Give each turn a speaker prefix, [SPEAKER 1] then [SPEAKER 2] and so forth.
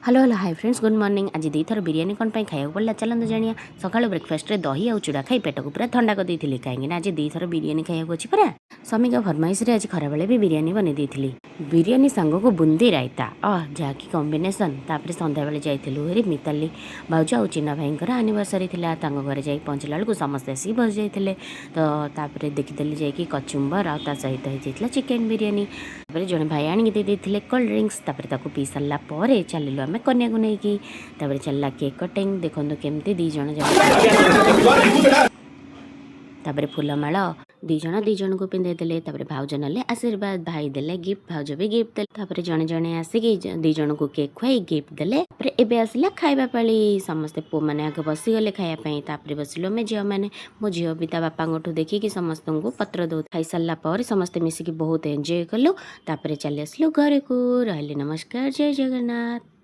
[SPEAKER 1] Hello, hello, hi friends, good morning. ଆଜି ଦୁଇଥର ବିରିୟାନୀ କ'ଣ ପାଇଁ ଖାଇବାକୁ ପଡ଼ିଲା, ଚାଲନ୍ତୁ ଜାଣିବା। ସକାଳୁ ବ୍ରେକଫାଷ୍ଟରେ ଦହି ଆଉ ଚୁଡ଼ା ଖାଇ ପେଟକୁ ପୁରା ଥଣ୍ଡା କରିଦେଇଥିଲି, କାହିଁକିନା ଆଜି ଦୁଇଥର ବିରିୟାନୀ ଖାଇବାକୁ ଅଛି ପରା। ସ୍ୱାମୀଙ୍କ ଫରମାଇଶରେ ଆଜି ଖରାବେଳେ ବି ବିରିୟାନୀ ବନେଇ ଦେଇଥିଲି। ବିରିୟାନୀ ସାଙ୍ଗକୁ ବୁନ୍ଦି ରାଇତା, ଅହ, ଯାହାକି କମ୍ବିନେସନ୍। ତାପରେ ସନ୍ଧ୍ୟାବେଳେ ଯାଇଥିଲୁ ହେରି, ମିତାଲି ଭାଉଜ ଆଉ ଚିନା ଭାଇଙ୍କର ଆନିଭର୍ସରୀ ଥିଲା। ତାଙ୍କ ଘରେ ଯାଇକି ପହଞ୍ଚିଲା ବେଳକୁ ସମସ୍ତେ ଆସିକି ବସିଯାଇଥିଲେ। ତ ତାପରେ ଦେଖିଦେଲି ଯାଇକି କଚୁମ୍ବର ଆଉ ତା ସହିତ ହେଇଯାଇଥିଲା ଚିକେନ୍ ବିରିୟାନୀ। ତାପରେ ଜଣେ ଭାଇ ଆଣିକି ଦେଇ ଦେଇଥିଲେ କୋଲ୍ଡ ଡ୍ରିଙ୍କସ୍। ତାପରେ ତାକୁ ପିଇ ସାରିଲା ପରେ ଚାଲିଲୁ ଆମେ କନ୍ୟାକୁ ନେଇକି। ତାପରେ ଚାଲିଲା କେକ୍ କଟିଂ। ଦେଖନ୍ତୁ କେମିତି ଦୁଇ ଜଣ ଯାକ, ତାପରେ ଫୁଲମାଳ ଦୁଇ ଜଣ ଦୁଇ ଜଣଙ୍କୁ ପିନ୍ଧେଇ ଦେଲେ। ତାପରେ ଭାଉଜ ନେଲେ ଆଶୀର୍ବାଦ, ଭାଇ ଦେଲେ ଗିଫ୍ଟ, ଭାଉଜ ବି ଗିଫ୍ଟ ଦେଲେ। ତାପରେ ଜଣେ ଜଣେ ଆସିକି ଦୁଇ ଜଣଙ୍କୁ କେକ୍ ଖୁଆଇ ଗିଫ୍ଟ ଦେଲେ। ତାପରେ ଏବେ ଆସିଲା ଖାଇବା ପାଳି। ସମସ୍ତେ ପୁଅମାନେ ଆଗ ବସିଗଲେ ଖାଇବା ପାଇଁ, ତାପରେ ବସିଲୁ ଆମେ ଝିଅମାନେ। ମୋ ଝିଅ ବି ତା ବାପାଙ୍କଠୁ ଦେଖିକି ସମସ୍ତଙ୍କୁ ପତ୍ର ଦଉ। ଖାଇସାରିଲା ପରେ ସମସ୍ତେ ମିଶିକି ବହୁତ ଏନ୍ଜୟ କଲୁ। ତାପରେ ଚାଲି ଆସିଲୁ ଘରକୁ। ରହିଲି, ନମସ୍କାର, ଜୟ ଜଗନ୍ନାଥ।